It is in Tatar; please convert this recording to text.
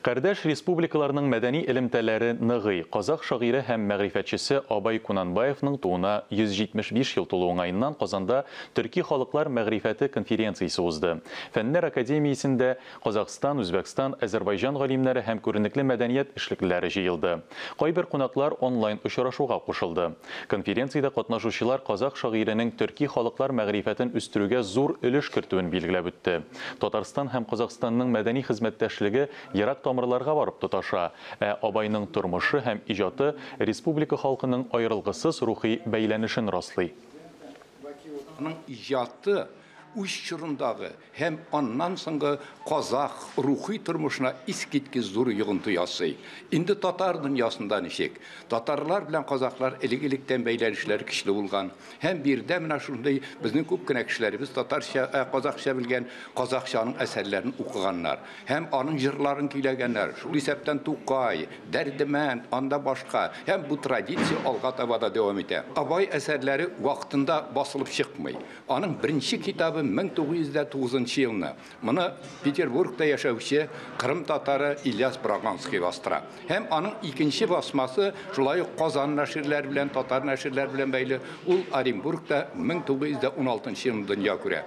Кардәш республикаларның мәдәни элемтәләре ныгый. Казах шагыйре һәм мәгърифәтчесе Абай Кунанбаевның тууына 175 ел тулу уңаеннан Казанда Төрки халыклар мәгърифәте конференциясе узды. Фәннәр академиясендә Казахстан, Үзбәкстан, Әзербайҗан галимнәре һәм күренекле мәдәният эшлеклеләре җыелды. Кайбер кунаклар онлайн очрашуга кушылды. Конференциядә катнашучылар казах шагыйренең төрки халыклар мәгърифәтен үстерүгә зур өлеш кертүен билгеләп үтте. Татарстан һәм Казахстанның мәдәни хезмәттәшлеге ерак тамырларга барып тоташа, ә Абайның тормышы һәм иҗаты республика халкының аерылгысыз рухи бәйләнешен раслый. Аның иҗаты үз чорындагы һәм аннан соңгы казах рухи тормышына искиткеч зур йогынты ясый. Инде татар дөньясында ничек? Татарлар белән казахлар элек-электән бәйләнешләре көчле булган. Һәм биредә менә шундый безнең күп кенә кешеләребез татарча, казахча белгән, казахча аның әсәрләрен укыганнар. Һәм аның җырларын көйләгәннәр. Шул исәптән Тукай, Дәрдемәнд, анда башка. Һәм бу традиция алга таба да дәвам итә. Абай әсәрләре вакытында басылып чыкмый. Аның беренче китабы 1909 елны. Моны Петербургта яшәүче Кырым татары Ильяс Браганский бастыра. Һәм аның икенче басмасы шулай ук Казан нәширләре белән, татар нәширләре белән бәйле. Ул Оренбургта 1916 елны дөнья күрә.